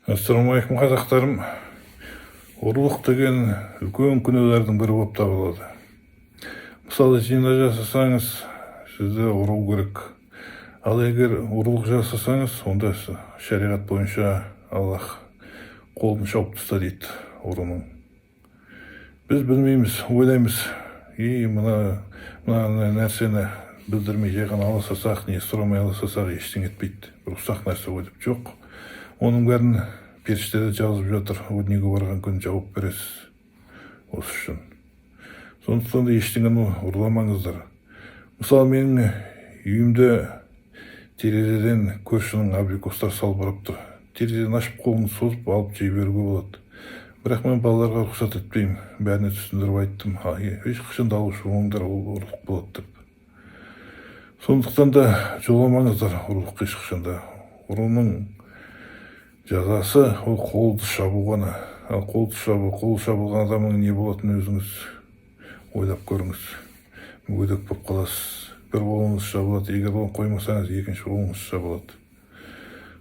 Ассалаумағалейкум, қазақтарым! Ұрлық деген үлкен күнәлардың бірі болып табылады. Мысалы, зина жасасаңыз, сізді ұру керек. Ал егер ұрлық жасасаңыз, онда шариғат бойынша Аллах қолын шауып таста дейді ұрының. Біз білмейміз, ойлаймыз: и мына нәрсені білдірмей, жай ғана ала салсақ, не сұрамай ала салсақ, ештеңе етпейді, бір ұсақ нәрсе ғой деп. Жоқ, оның бәрін періштелер жазып жатыр. О дүниеге барған күні жауап бересіз осы үшін. Сондықтан да ештеңені ұрламаңыздар. Мысалы, менің үйімде терезеден көршінің абрикостар салбырап тұр. Терезеден ашып, қолыңды созып, алып жей беруге болады. Бірақ мен балаларға рұқсат етпеймін. Бәріне түсіндіріп айттым: ешқашан да алушы болмаңдар, ол ұрлық болады деп. Сондықтан да жоламаңыздар ұрлыққа ешқашан да. Ұрының жазасы ол қолды шабу ғана. Ал қолды шабу, қол шабылған адамның не болатынын өзіңіз ойлап көріңіз. Мүгедек болып қаласыз. Бір қолыңыз шабылады, егер оны қоймасаңыз, екінші қолыңыз шабылады.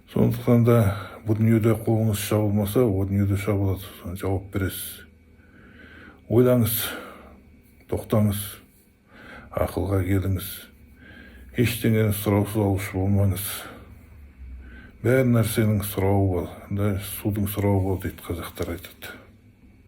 Сондықтан да бұл дүниеде қолыңыз шабылмаса, о дүниеде шабылады, жауап бересіз. Ойлаңыз, тоқтаңыз, ақылға келіңіз. Ештеңені сұраусыз алушы болмаңыз. Бәр нәрсенің сұрауы бар да, судың сұрауы бар дейді, қазақтар айтады.